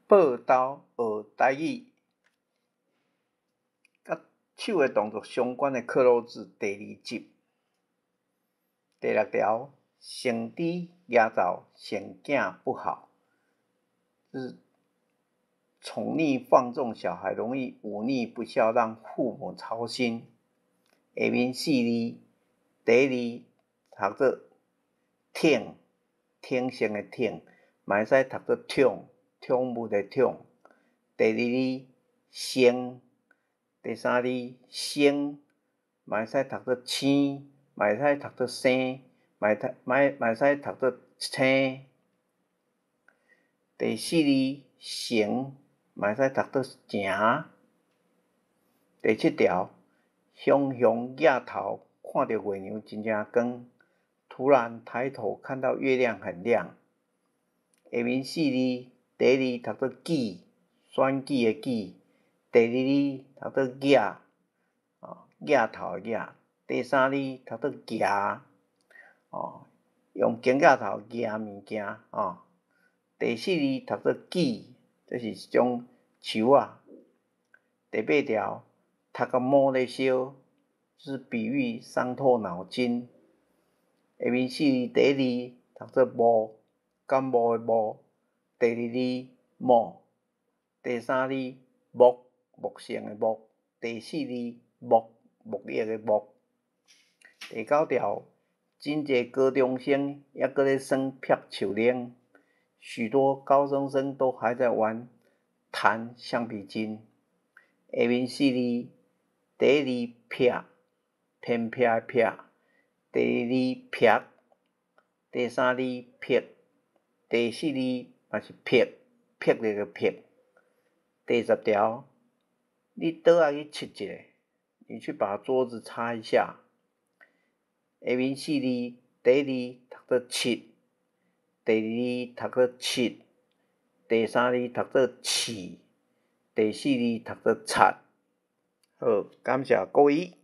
報道學台語，佮手的動作相關的克漏字第二集，第六條，成豬夯灶，成囝不好，就是寵溺放縱小孩，容易忤逆不孝，讓父母操心。下面四字，第一字讀做挺，挺性的挺，嘛會使讀做寵，寵物的寵。第二字生，第三字星，嘛會使讀做星，嘛會使讀做生，嘛會嘛嘛會使讀做青。第四字成，嘛會使讀做成。第七條，雄雄舉頭看著月娘真正光，突然抬頭看到月亮很亮。下面四字，第一字讀做舉，選舉的舉；第二字讀做舉，哦，舉頭的舉；第三字讀做舉，哦，用肩胛頭舉物件，哦。第四字讀做杞，這是一種樹仔。第八條，讀甲毛咧燒，就是比喻傷透腦筋。下面四字，第一字讀做冒，感冒的冒；第二字冒，第三字木，木性的木；第四字沐，沐浴的沐。第九條，真濟高中生猶閣咧耍劈樹奶，許多高中生都還在玩彈橡皮筋。下面四字，第一字劈，偏僻的僻；第二字劈，第三字辟，第四字嘛是霹，霹靂的霹。第十條，你桌仔去拭一下，你去把桌子擦一下。下面四字，第一字讀做拭，第二字讀做拭，第三字讀做刺，第四字讀做擦。好，感謝各位。